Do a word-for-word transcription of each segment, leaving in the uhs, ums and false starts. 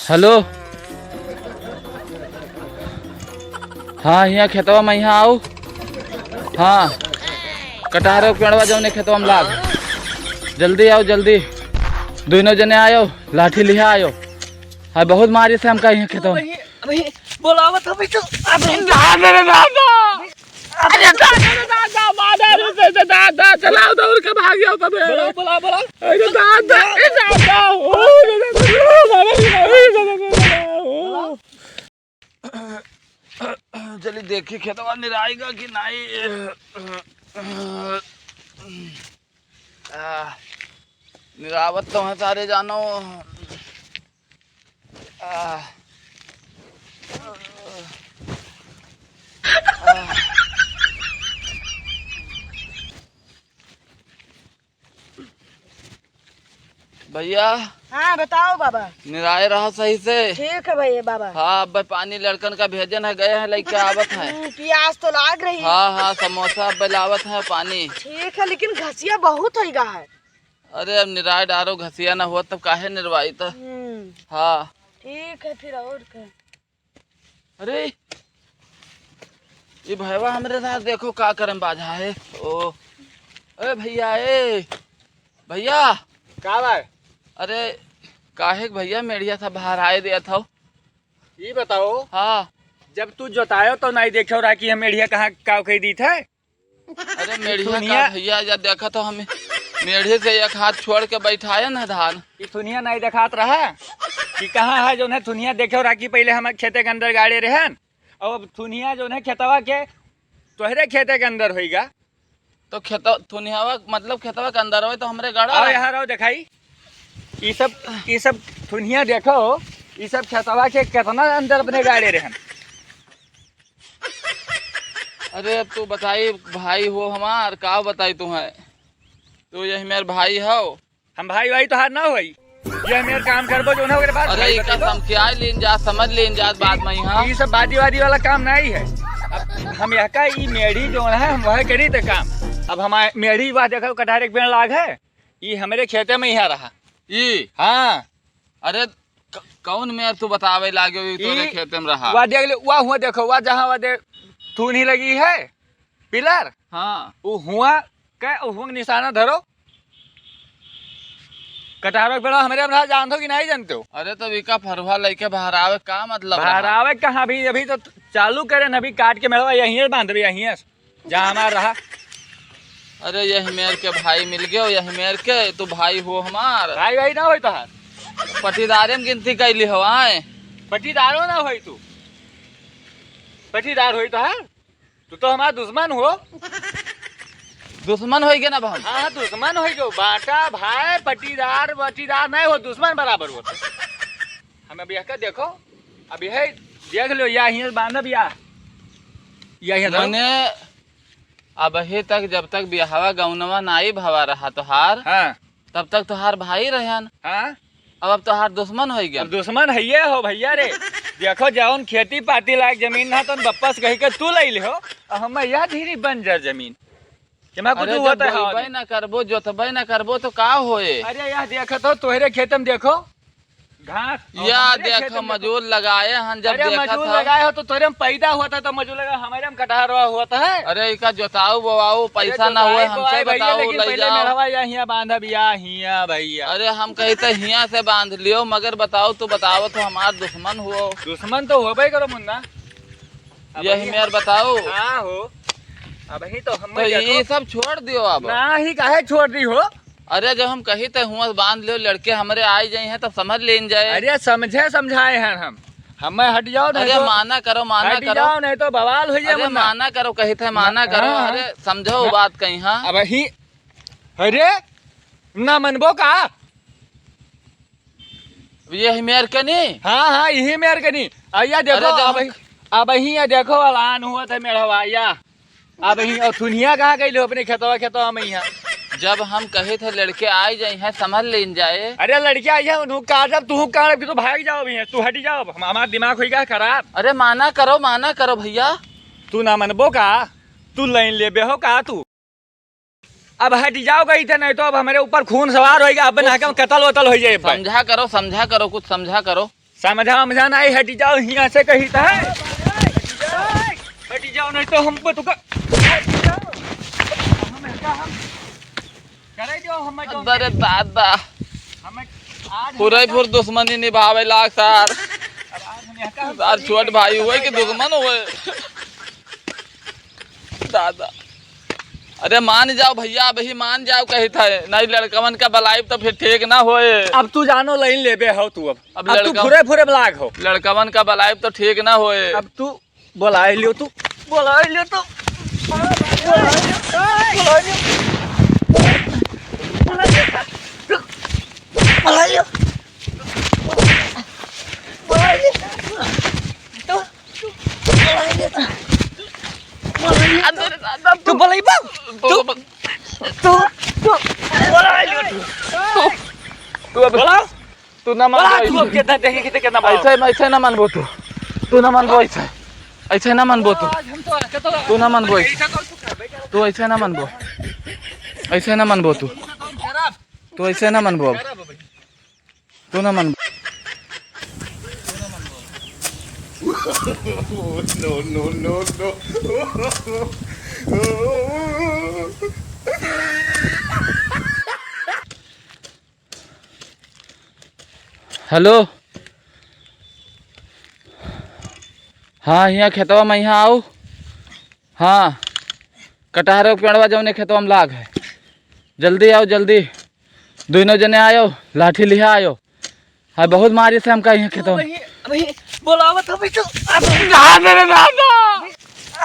हेलो। हाँ, हियाँ खेतवा में हियाँ आउ। हाँ, कटहरो के पेड़वा जौने खेतवा में लाग। जल्दी आउ, जल्दी। दुइनो जने आयो, लाठी लिहा आयो। हाँ, बहुत मारी से हमका हियाँ खेतवा में। अबही, अबही बोलावत हबी तो। अबही। दादा रे दादा। अरे दादा रे दादा, मारा रे से, से दादा, चलाओ दौड़ के भाग जाओ तबे। बोलाओ, बोलाओ, बोलाओ। अरे दादा, ए दादा, ओ रे दादा, ओ। चली देखी खेतवा निराएगा कि नाई। आ, निरावत तो है सारे जानो। आ, आ। भैया। हाँ, बताओ बाबा। निराए रहा सही से। ठीक है भैया बाबा। हाँ, अब पानी लड़कन का भेजन है, गए हैं, लेके आवत हैं। हम्म, प्यास तो लाग रही। हाँ, हाँ, समोसा अब लावत हैं, पानी। ठीक है, लेकिन घसिया बहुत होइगा है। अरे, अब निराए डारो, घसिया ना हुआ तब काहे निरवाई त। हम्म। हाँ। ठीक है, फिर और का। अरे, ये भैया हमरे साथ देखो का करम बाझा है। ओ, ए भैया, ए भैया। का बा? अरे, काहे के भैया मेढ़िया सब बहराए देत हो? ई बताओ। हाँ। जब तू जोतायो तो नाई देख्यो रहा कि हम मेढ़िया कहाँ का कह दी थे? अरे मेढ़िया का भैया, या देखा तो हम मेढ़े से एक हाथ छोड़ के बैठाए न धान। ई थुनिया नाई देखात रहा कि कहाँ है, जौन है थुनिया देखे रहा कि पहले हम खेते के अंदर गाड़े रहन, और अब थुनिया जौन है खेतवा के तोहरे खेते के अंदर होइगा। तो खेत थुनियावा मतलब खेतवा के अंदर होई तो हमरे गाड़ा और रहा। यहाँ रहो देखाई, ई सब, ई सब थुनिया देखो, ई सब खेतवा के कितना अंदर अपने गाड़े रहन। अरे अब तू बताई भाई हो हमार, का बताई तुम्हें, तू यही मेर भाई हो। हम भाई भाई तोहार ना होई, ये मेर काम करबो जो ना ओकरे बाद अरे भाई इका बताइबो। समझ लीन जात, समझ लीन जात बात में, हाँ। ये सब बादी वादी वाला काम नहीं है। अब हम यहाँ का ई मेढ़ी जो है हम वह करी थे काम। अब हमारे मेढ़ी वह देखो कटहर एक पेड़ लाग है, ई हमरे खेते में यहाँ रहा। ई? हाँ। अरे क-, कौन मेर तू बतावे लाग्यो, ई तोरे ई खेते में रहा? वा देख ले, वा हुआ देखो, वा जहाँ वा दे थूनी लगी है, पिलर। हाँ। उ हुआ के, उ हुआ के निशाना धरो। कटहरो के पेड़वा हमरे में रहा, जानत हो कि नहीं जानते हो? अरे तो इका फरुहा लइके बहरावे का मतलब रहा? बहरावे कहाँ, अभी, अभी तो चालू करे न, अभी काट के मेढ़वा यहीं बांध रही, यहीं। जहाँ हमार रहा। अरे यही मेर के भाई मिल गयो, यही मेर के तू भाई हो हमार। भाई भाई ना होई तोहार। पटीदारे में गिनती कैली हो आए। पटीदारो ना होई तू। पटीदार होई तोहार। तू तो हमार दुश्मन हो। दुश्मन होई के ना अब हम। हाँ, हाँ, दुश्मन होई गयो। बाटा भाई, पटीदार, पटीदार नहीं हो, दुश्मन बराबर हो। हम अब यह का देखो, अब यह देख लो, या हियाँ बांधब या, या हियाँ धरो। मने अबही तक जब तक बियाहवा गौनवा नाई भवा रहा तोहार, हाँ। तब तक तोहार भाई रहन। हाँ। अब, अब तोहार दुश्मन होई गया। अब दुश्मन है ये हो भैया रे। देखो जौन खेती पाती लायक जमीन ना तो बप्पस कही के तू ले ले हो, और हम यह धीरे बंजर जमीन। कि मैं कुछ अरे जब होता है बोइबे ना करबो, जोतबे ना करबो तो का होए? अरे यह देखत हो तोहरे खेत में देखो, घास, और या हमारे देख, खेत में मजूर लगाए हन, जब अरे, देखत मजूर ह। लगाए हो तो तोरे में पैदा हुआ था, तो मजूर लगा, हमारे में कटहरवा हुआ था है। अरे, इका जोताऊ बोवाऊ, अरे, पैसा ना जोताई हुए, हमसे बोवाई भैया, बताओ, लेकिन लई पहले जाओ। मेढ़वा या हियाँ बांधब, या हियाँ भैया। अरे, हम कही त हियाँ से बांध लियो, मगर बताओ, तू बताओ तो हमार दुश्मन हुओ। दुश्मन तो होबे करो मुन्ना। अब यही ही मेर बताओ। हाँ हो। अब ही तो हम तो देखो। ये सब छोड़ दियो अब। ना ही काहे छोड़ दी हो? अरे, जब हम कही त हुआं से बांध लियो, लड़के हमरे आई जाई हैं, तब समझ लेन जाए। अरे, समझे समझाए हैं हम। हमें हट जाओ, नहीं अरे, तो माना करो, माना हट करो। जाओ, नहीं तो बवाल हो जाए अरे, मुन्ना। माना करो, कही थे, माना ना, करो। हाँ, अरे, समझो ना। बात कही, हाँ। अब ही, अरे, ना मनबो का? यही मेर के नी? हाँ, हाँ, यही मेर के नी। अइया देखो, अरे, जब अब हम ही, अब ही ये देखो, अलान हुआ था मेढ़वा, या। अब ही, और थुनिया कहाँ गई लो अपने खेतवा, खेतवा में यहाँ? जब हम कहे थे लड़के आई जाई हैं, समझ लेन जाए। अरे लड़के आई हैं, उन्हों काटब, तू काटब कि तू भाग जाओ भी हैं, तू हट जाओ, हम, हमारा दिमाग होई गया खराब। अरे माना करो, माना करो भैया। तू ना मनबो का? तू लाइन लेबे हो का तू? अब हट जाओ कही थे, नहीं तो अब हमरे ऊपर खून सवार होई गया, अब ना कुछ के हम कतल वतल होई जाए अब। समझा करो, समझा करो, कुछ समझा करो। समझा, समझा नहीं, हटी जाओ हियाँ से कही तो है। हटी जाओ, नहीं तो हम बतुका। करे जो हम जो अरे दादा। हमें आज हम पूरा ही फुर दुश्मनी निभावे लाग सार। अब आज हम यहाँ का सार छोट भाई हुए कि दुश्मन हुए? दादा। अरे मान जाओ भैया, अबही मान जाओ कही था। नहीं लड़कवन का बलाइब तो फिर ठीक ना होए। अब तू जानो लाइन लेबे हो तू अब। अब अब तू लड़का फुरे फुरे बलाग हो। लड़कवन का बलाइब तो ठीक ना होए। अब तू बोलाइ लियो तू, बोलाइ लियो तू, बोलाइ लियो, बोलाइ लियो, बोलाइ लियो, बोलाइ लियो, बोलाइ लियो, तू, तू, बोलाइ लियो, बोलाइ लियो, तू, तू बोलाइ बा, तू, तू, तू, बोलाइ लियो तू, तू अब बोलाओ। तू ना मन बा, बोल, तू अब कितना देखे, कितना, कितना बोल। ऐसे, ऐसे ना मनबो तू। तू ना मनबो ऐसे। ऐसे ना मनबो तू। आज हम तो, तो तू ना मनबो ऐसे। बैठा तो तू कर, बैठा। तू ऐसे ना मनबो। ऐसे ना मनबो तू। खराब। तू ऐसे ना मनबो अब। खराब हो भाई। तू ना मनबो। No, no, no, no। हेलो। हाँ, हियाँ खेतवा में हियाँ आओ। हाँ, कटहरे के पेड़वा जौने खेतवा में लाग है। जल्दी आओ, जल्दी। दुइनो जने आयो, लाठी लिहा आयो। हाँ, बहुत मारी से हमका हियाँ खेतवा में। अबही, अबही बोलावत हबे तो। दादा रे दादा।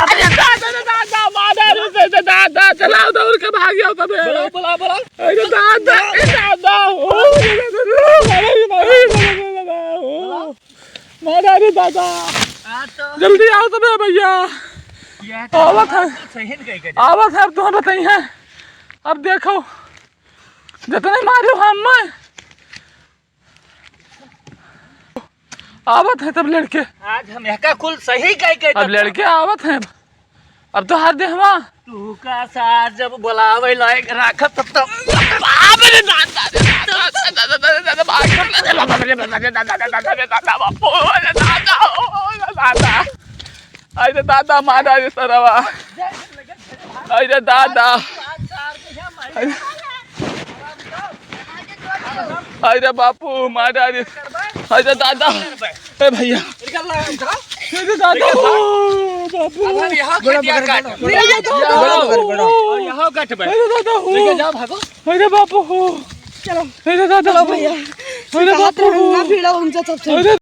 अरे दादा रे दादा, मारा रे दादा, दादा, चलाओ दौड़ के भाग जाओ तबे। बोलाओ, बोलाओ, बोलाओ। अरे दादा, ए दादा, हो। मारा रे दादा। आ तो जल्दी आओ तबे भैया। यह तो आवत है। सही नहीं कही के। आवत है, अब तुम बताइए। अब देखो, जितने मारे हम मैं। आवत है तब लड़के। आज हम एका कुल सही कह के अब तब लड़के आवत हैं। अब तो हर देहवा। तू का सार जब बुलावे लायक राखत तब तो। बाप रे दादा रे दादा, दादा, दादा, दादा, दादा, बापू, दादा, दादा। अरे दादा, मारा रे सरवा। अरे दादा। अरे बापू, मारा रे। अरे दादा। ए भैया। अरे दादा, ओ बापू। अब हम यहाँ खटिया काट। अरे दादा, और यहाँ गट बे। अरे दादा, ओ। लेके जाओ, भागो। अरे बापू, ओ। चलो। अरे दादा, चलो भैया। अरे बापू, ओ। ना भिड़ो हमसे सबसे। अरे